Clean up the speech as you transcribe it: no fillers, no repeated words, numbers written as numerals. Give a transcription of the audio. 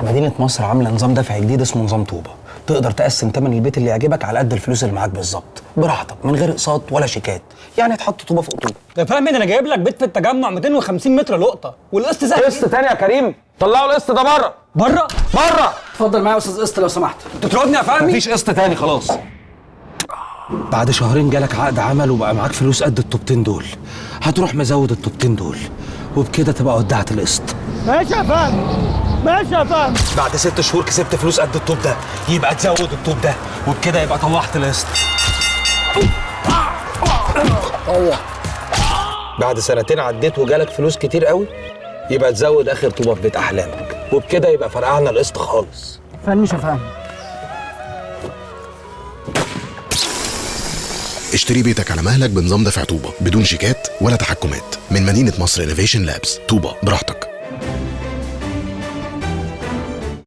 مدينة مصر عاملة نظام دفع جديد اسمه نظام طوبة. تقدر تقسم تمن البيت اللي يعجبك على قد الفلوس اللي معاك بالظبط، براحتك، من غير اقساط ولا شيكات، يعني تحط طوبة فوق طوبة. يا فهمي، ده انا جايب لك بيت في التجمع 250 متر لقطة، والقسط سهل. قسط تاني يا كريم؟ طلعوا القسط ده بره. بره؟ بره. اتفضل معايا يا استاذ قسط لو سمحت. تطردني يا فهمي؟ مفيش قسط تاني خلاص. بعد شهرين جالك عقد عمل وبقى معاك فلوس قد الطوبتين دول، هتروح مزود الطوبتين دول، وبكده تبقى ودعت القسط. ماشي يا فهمي، ماشي يا فهمي. بعد 6 شهور كسبت فلوس قد الطوب ده، يبقى تزود الطوب ده، وبكده يبقى طوحت القسط. بعد سنتين عديت وجالك فلوس كتير قوي، يبقى تزود اخر طوبة في بيت احلامك، وبكده يبقى فرقعنا القسط خالص. فنش يا فهمي. اشتري بيتك على مهلك بنظام دفع طوبة بدون شيكات ولا تحكمات من مدينة مصر Innovation Labs. طوبة براحتك.